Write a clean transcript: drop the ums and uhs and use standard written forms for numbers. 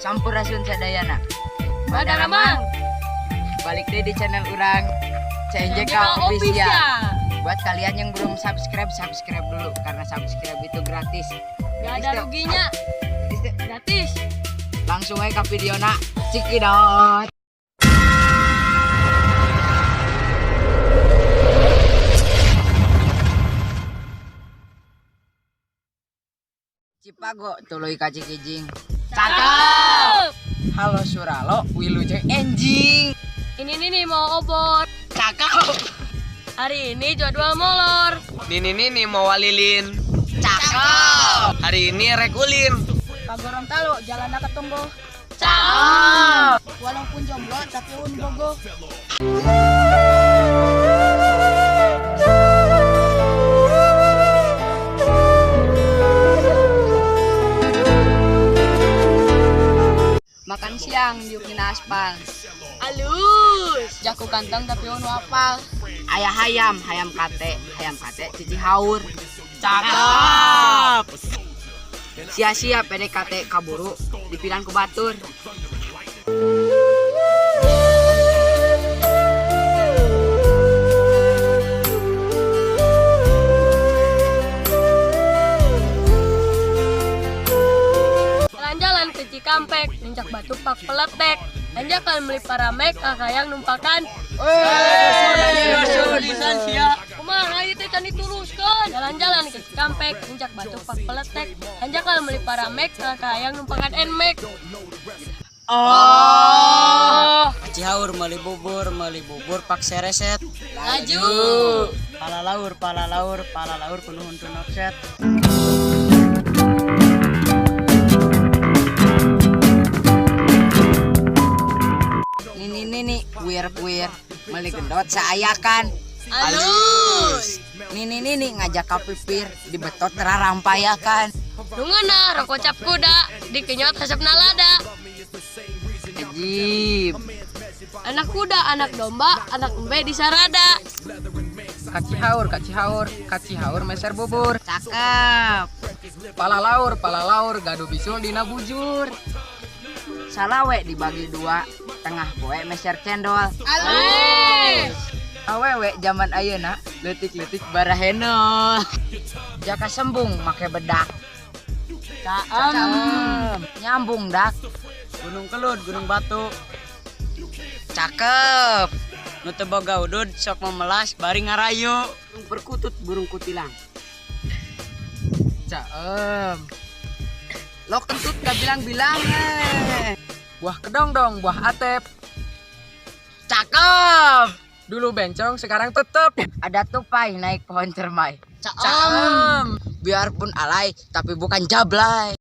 Sampurasun sadayana. Badaramang. Balik deh di channel urang CNJK Official. Buat kalian yang belum subscribe, subscribe dulu karena subscribe itu gratis. Gak ada ruginya. Gratis deh. Gratis. Langsung aja ke video nak. Cikidot. Cipago tuluy ka Cikijing. Cakep. Halo Suralo, wilujeng enjing. Ini nih mau obor. Cakep. Hari ini jadwal molor. Nini nini mau walilin. Cakep. Hari ini rek ulin. Ka Gorontalo jalan ketombo. Cakep. Walaupun jomblo tapi un bogo. Makan siang diukin aspal. Alus. Jaku kantong tapi un apal. Ayah hayam, hayam kate cici haur. Cakep. Sia-sia PDKT kaburu dipilan ku batur. Jalan-jalan ke Cikampek, nincak batu pak peletek. Anjakan beli paramek, kakayang numpakan. Kumaha ieu teh can diteruskeun. Jalan-jalan ke Cikampek, nincak batu pak peletek. Anjakan beli paramek, kakayang numpakan Nmax. Oh. Cihaur meuli bubur pak sereset. Laju. Pala laur, pala laur, pala laur kunuhun tun offset. Nini nini kuir kuir meuli gendot saayakan. Alus. Nini nini ngajak ka pipir dibetot rarampayakan. Nungeuna rokok cap kuda, dikenyot hasepna lada. Ajib. Anak kuda, anak domba, anak embe di sarada. Kacihaur, kacihaur, kacihaur meser bubur. Cakep. Pala laur, gaduh bisul dina bujur. Salawe dibagi dua, tengah poe meser cendol. Alus. Awewe zaman ayeuna leutik-leutik baraheno. Jaka sembung make bedak. Caem. Nyambung dak. Gunung Kelud, Gunung Batu. Cakep. Nu teu boga udud sok memelas bari ngarayu. Burung perkutut burung kutilang. Caem. Lo kentut gak bilang-bilang eh. Buah kedongdong, buah atep. Cakep. Dulu bencong, sekarang tetep. Ada tupai naik pohon cermai. Caem. Biarpun alay tapi bukan jablay.